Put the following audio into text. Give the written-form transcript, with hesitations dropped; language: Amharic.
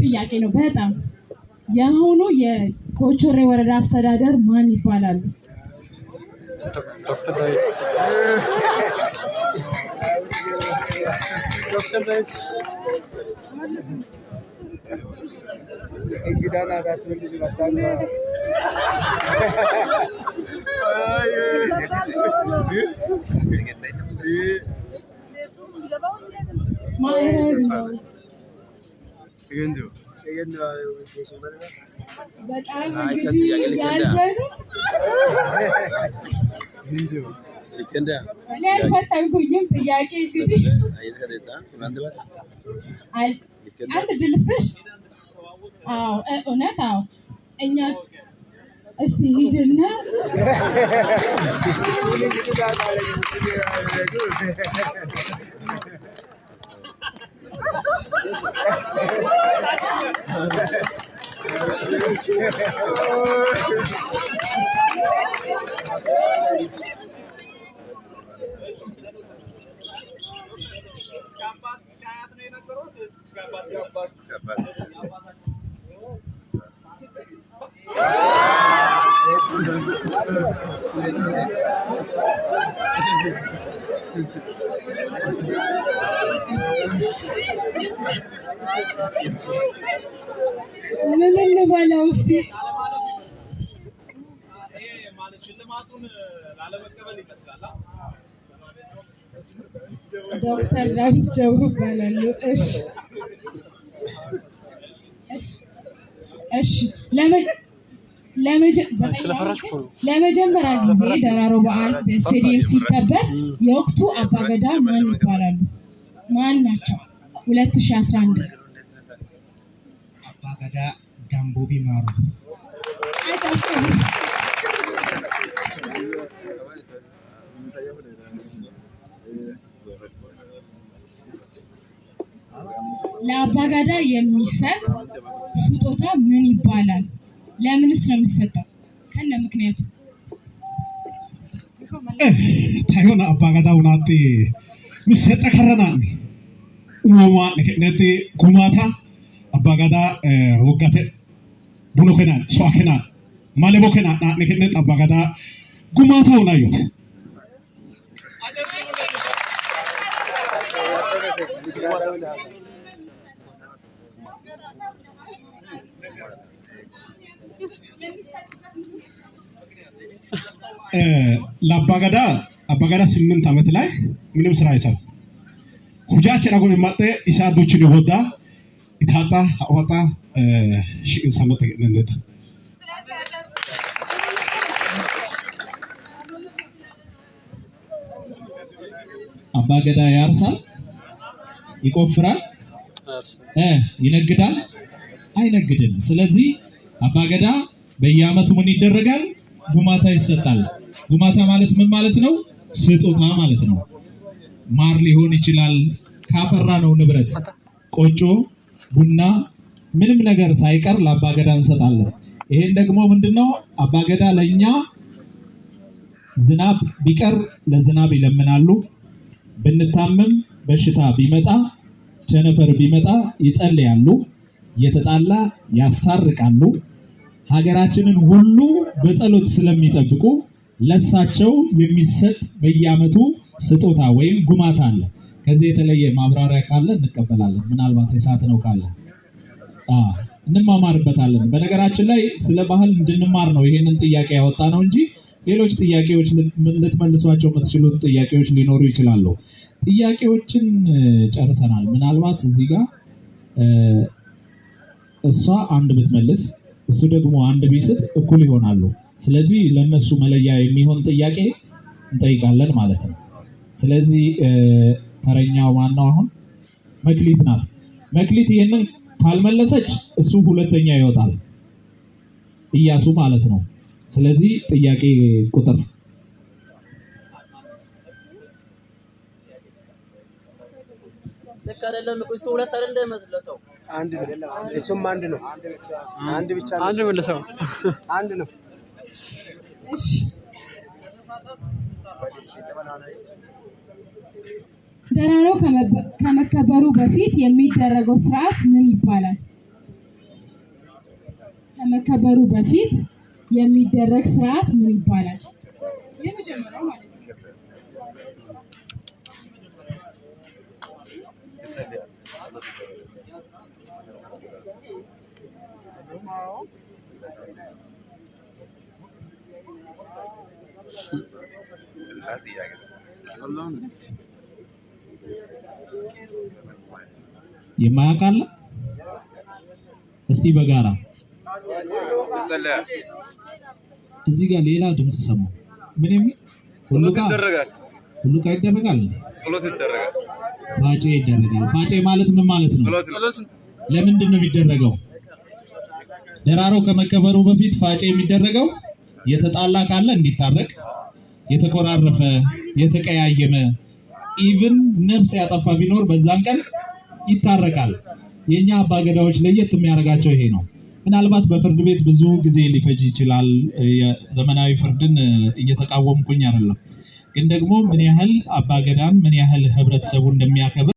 ጥያቄ ነው በጣም። የአሁኑ የኮቾሬ ወረዳ አስተዳደር ማን ይባላሉ? ዶክተር ዳዊት። ዶክተር ዳዊት። ማዕረግ ነው። በጣም እንግዲህ ያዘኑ፣ እኔ አልፈተንኩኝም። ጥያቄ እንግዲህ አንድ ድል ስጥሽ። አዎ፣ እውነት አዎ። እኛ እስቲ ሂጅና ምን እንበለው እስቲ? ዶክተር ዳዊት ጀቡ ይባላሉ። እሺ እሺ እሺ። ስለፈራሽ እኮ ነው። ለመጀመሪያ ጊዜ ደራሮ በዓል በስቴዲየም ሲከበር የወቅቱ አባገዳ ማን ይባላሉ? ማን ናቸው? 2011። አባገዳ ዳምቦቢ ማሩ። አጨብጭቡ። ለአባገዳ የሚሰጥ ስጦታ ምን ይባላል? ለምንስ ነው የሚሰጠው? ከነ ምክንያቱ። ታዮና አባገዳ ውናጤ ሚሰጠ ከረናኒ uumamaan kennetti gumaata abbaa woggate buno kenaan so'a kenaan malebo kenaan naanni kennetti abbaa gadaa gumaata hunaayyot. ለአባገዳ አባገዳ 8 ዓመት ላይ ምንም ስራ አይሰራም። ሁጃች ራጎን ማጠ ኢሳ ዱችን ይወዳ ኢታጣ አወጣ ሽቅን ሰመጠ ነንዳ። አባገዳ ያርሳል፣ ይቆፍራል፣ ይነግዳል? አይነግድም። ስለዚህ አባገዳ በየዓመቱ ምን ይደረጋል? ጉማታ ይሰጣል። ጉማታ ማለት ምን ማለት ነው? ስጦታ ማለት ነው። ማር ሊሆን ይችላል። ካፈራ ነው ንብረት ቆጮ፣ ቡና፣ ምንም ነገር ሳይቀር ለአባገዳ እንሰጣለን። ይሄን ደግሞ ምንድነው? አባገዳ ለኛ ዝናብ ቢቀር ለዝናብ ይለምናሉ። ብንታመም፣ በሽታ ቢመጣ፣ ቸነፈር ቢመጣ ይጸልያሉ። የተጣላ ያስታርቃሉ። ሀገራችንን ሁሉ በጸሎት ስለሚጠብቁ ለሳቸው የሚሰጥ በየዓመቱ ስጦታ ወይም ጉማታ አለ። ከዚህ የተለየ ማብራሪያ ካለ እንቀበላለን። ምናልባት የሳት ነው ካለ እንማማርበታለን። በነገራችን ላይ ስለ ባህል እንድንማር ነው ይሄንን ጥያቄ ያወጣ ነው እንጂ ሌሎች ጥያቄዎች ልትመልሷቸው የምትችሉት ጥያቄዎች ሊኖሩ ይችላሉ። ጥያቄዎችን ጨርሰናል። ምናልባት እዚህ ጋር እሷ አንድ ብትመልስ እሱ ደግሞ አንድ ቢስት እኩል ይሆናሉ። ስለዚህ ለነሱ መለያ የሚሆን ጥያቄ እንጠይቃለን ማለት ነው። ስለዚህ ተረኛው ማነው አሁን? መክሊት ናት። መክሊት ይሄንን ካልመለሰች እሱ ሁለተኛ ይወጣል፣ እያሱ ማለት ነው። ስለዚህ ጥያቄ ቁጥር ልክ አይደለም እኮ፣ እሱ ሁለት አይደል እንደመስለሰው? አንድ ነው። እሱም አንድ ነው። አንድ ብቻ ነው። አንድ መልሰው። አንድ ነው። እሺ፣ ደራሮ ከመከበሩ በፊት የሚደረገው ስርዓት ምን ይባላል? ከመከበሩ በፊት የሚደረግ ስርዓት ምን ይባላል? የመጀመሪያው ማለት ነው። የማያውቅ አለ? እስቲ በጋራ እዚህ ጋር ሌላ ድምፅ ሰማሁ። ምን የሚል ሁሉቃ ይደረጋል። ሁሉቃ ይደረጋል እንዴ? ጸሎት ይደረጋል። ፋጬ ይደረጋል። ፋጬ ማለት ምን ማለት ነው? ጸሎት ነው። ለምንድን ነው የሚደረገው? ደራሮ ከመከበሩ በፊት ፋጬ የሚደረገው የተጣላ ካለ እንዲታረቅ፣ የተኮራረፈ፣ የተቀያየመ፣ even ነፍስ ያጠፋ ቢኖር በዛን ቀን ይታረቃል። የኛ አባገዳዎች ለየት የሚያደርጋቸው ይሄ ነው። ምናልባት በፍርድ ቤት ብዙ ጊዜ ሊፈጅ ይችላል። የዘመናዊ ፍርድን እየተቃወምኩኝ አይደለም፣ ግን ደግሞ ምን ያህል አባገዳን ምን ያህል ህብረተሰቡ እንደሚያከብር